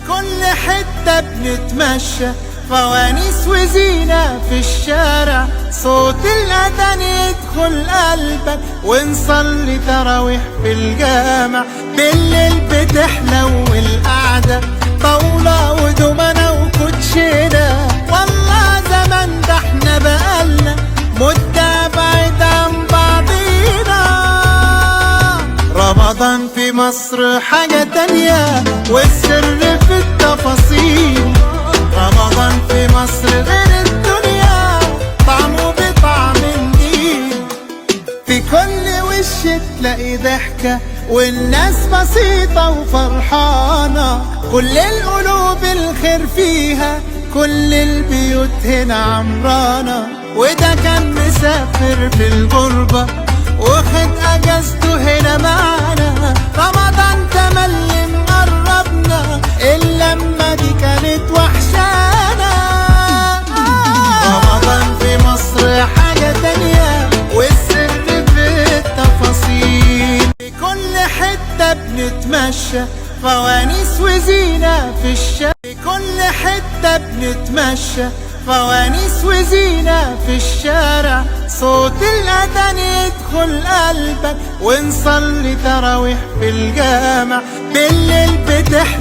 كل حتة بنتمشى، فوانيس وزينة في الشارع، صوت الأذان يدخل قلبك، ونصلي تراويح في الجامع. بالليل بتحلو القعدة، طاولة ودومنة وكوتشينة. والله زمان ده احنا بقالنا مدة بعيد عن بعضينا. رمضان في مصر حاجة تانية، والسر في التفاصيل. رمضان في مصر غير الدنيا، طعمه بطعم جديد. في كل وش تلاقي ضحكة، والناس بسيطة وفرحانة. كل القلوب الخير فيها، كل البيوت هنا عمرانة. وده كان مسافر في الغربة، واخد اجازته هنا معانا. رمضان تملي مقربنا، اللمة دي كانت وحشانا. رمضان في مصر حاجة تانية، والسر في التفاصيل. في كل حتة بنتمشى، فوانيس وزينة في الشارع. في كل حتة بنتمشى، فوانيس وزينة في الشارع، صوت الأذان يدخل قلبك، ونصلي تراويح في الجامع. بالليل بتحلى